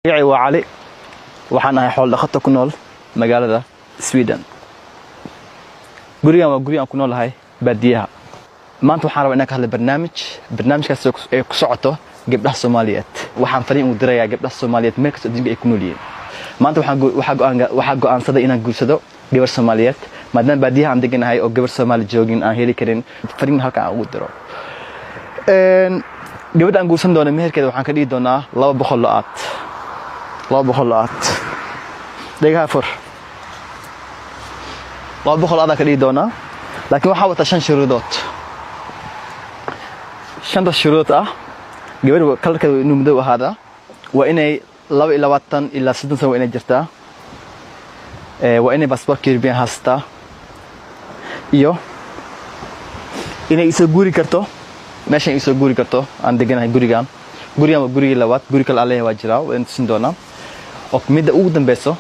Magacay waa Cali, waxaan ahay xoolo dhaqato ku nool magaalada Sweden. Gurigan waa guri aan ku noolahay baadiyaha. Maanta waxaan rabaa inaan ka hadla barnaamij, barnaamijkaas ee ku socoto gabdhaha Soomaaliyeed. Waxaan fariin ugu dirayaa gabdhaha Soomaaliyeed meel kastoo adduunka ay ku nool yihiin. Maanta waxaa go'aansaday inaan guursado gabar Soomaaliyeed, maadaama baadiyaha aan deganahay oo gabar Soomaali joogin aan heli karin. Fariin halkan aan ugu diro gabadha aan guursan doono, meherkeeda waxaan ka dhigi doonaa 200 lo-aad, 200 lo-aad. Dhegaha fur. 200 lo-aad aan ka dhigi doonaa, laakiin waxaa wataa shan shuruudood. Shanta shuruudood ah: gabadha colorkeeda waa inuu madow ahaadaa, waa inay 22 ilaa 30 sano waa inay jirtaa, waa inay baasaboorka European haystaa, iyo inay isoo guuri karto, meeshan isoo guuri karto aan deganahay. Gurigan waa gurigii labaad, guri kale aan leeyahay waa jiraa, waa tusin doonaa. Oo midda ugu dambeyso,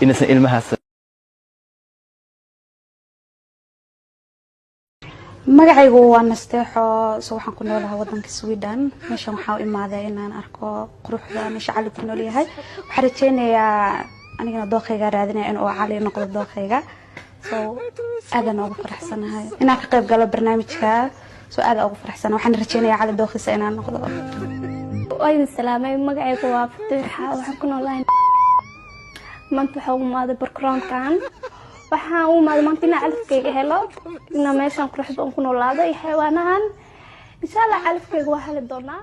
inaysan ilmahaas. Magacaygu waa Nasteexo. So waxaan ku noolahay wadanka Sweden. Meeshan waxaa u imaaday inaan arko quruxda meesha Cali ku nool yahay. Waxaan rajeynayaa anigana dookhayga raadinaya in uu Cali noqdo dookhayga. So aadaan ugu faraxsanahay inaan ka qayb galo barnaamijka. So aadaan ugu faraxsanahay, waxaan rajeynayaa Cali dookhiisa inaan noqdo. Waa idin salaamay. Magacaygu waa Fatiixa, waxaan ku noolahay. Maanta waxaa u imaaday barnaamijkan. Waxaan u imaaday maanta inaan calafkayga helo, inaan meeshan quruxda ku noolaado iyo xayawaanahan. Insha Allah calafkayga waa heli doonaa.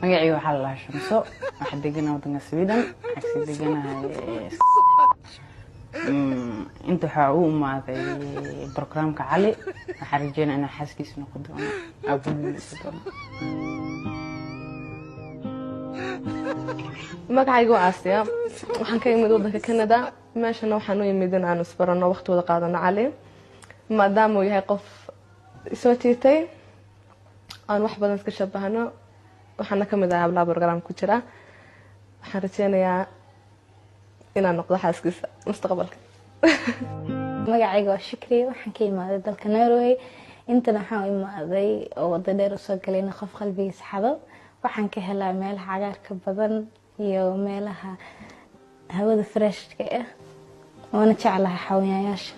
Magacayga waxaa la dhahaa Shamso, waxaa deganahay wadanka Sweden, waxaa kasii deganahay inta. Waxaa u imaaday programka Cali. Waxaan rajeynaya inaan xaaskiisa noqon doono, aan ku guuleysan doono. Magacaygu waa Aasiya, waxaan ka imid wadanka Canada. Meeshana waxaan u imid in aan isbarano, waqti wada qaadano Cali, maadaama uu yahay qof isoo jiitay, aan wax badan iska shabahno. Waxaana kamid ahay hablaha program ku jira. Waxaan rajeynayaa inaan noqdo xaaskiisa mustaqbalka. Magacayga waa Shukri, waxaan ka imaaday dalka Norway. Intana waxaan u imaaday oo wado dheer usoo galay in qof qalbigiisa xado. Waxaan ka helaa meelaha cagaarka badan iyo meelaha hawada freshka ah, waana jeclahay xawayaanyaasha.